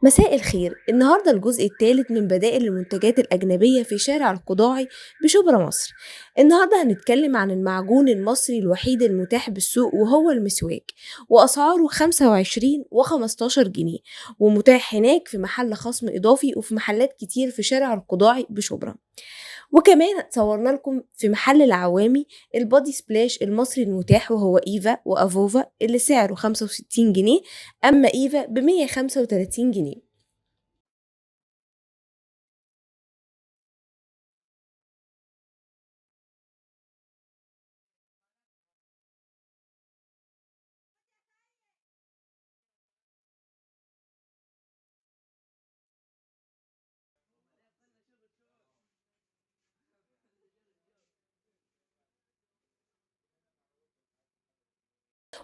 مساء الخير. النهارده الجزء الثالث من بدائل المنتجات الأجنبية في شارع القضاعي بشبرا مصر. النهارده هنتكلم عن المعجون المصري الوحيد المتاح بالسوق وهو المسواك، وأسعاره 25 و15 جنيه، ومتاح هناك في محل خصم إضافي وفي محلات كتير في شارع القضاعي بشبرا. وكمان صورنا لكم في محل العوامي ال body splash المصري المتاح وهو ايفا وافوفا اللي سعره 65 جنيه، اما ايفا ب 135 جنيه.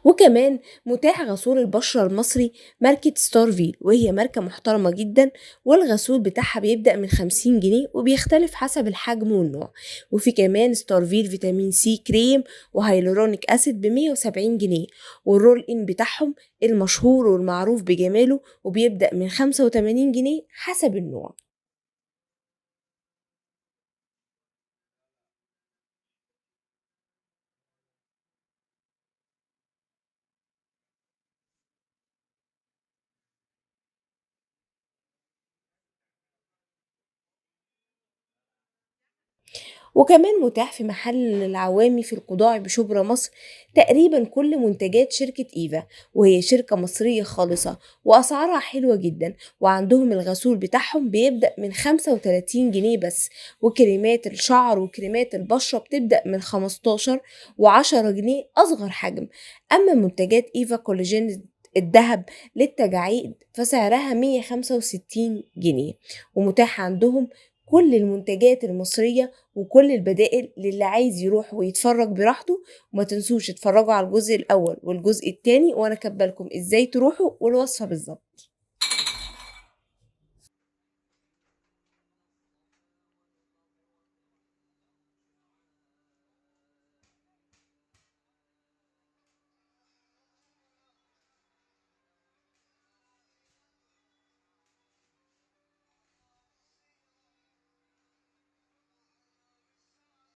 وكمان متاح غسول البشرة المصري ماركة ستارفيل، وهي ماركة محترمة جدا، والغسول بتاعها بيبدأ من 50 جنيه وبيختلف حسب الحجم والنوع. وفي كمان ستارفيل فيتامين سي كريم و hyaluronic acid ب170 جنيه، وال roll on بتاعهم المشهور والمعروف بجماله وبيبدأ من 85 جنيه حسب النوع. وكمان متاح في محل العوامي في القضاعي بشبرا مصر تقريبا كل منتجات شركة إيفا، وهي شركة مصرية خالصة وأسعارها حلوة جدا، وعندهم الغسول بتاعهم بيبدأ من 35 جنيه بس، وكريمات الشعر وكريمات البشرة بتبدأ من 15 و10 جنيه أصغر حجم. أما منتجات إيفا كولاجين الذهب للتجاعيد فسعرها 165 جنيه، ومتاح عندهم كل المنتجات المصرية وكل البدائل للي عايز يروح ويتفرج براحته. وما تنسوش تتفرجوا على الجزء الأول والجزء الثاني، وأنا كاتبه لكم إزاي تروحوا والوصفة بالظبط.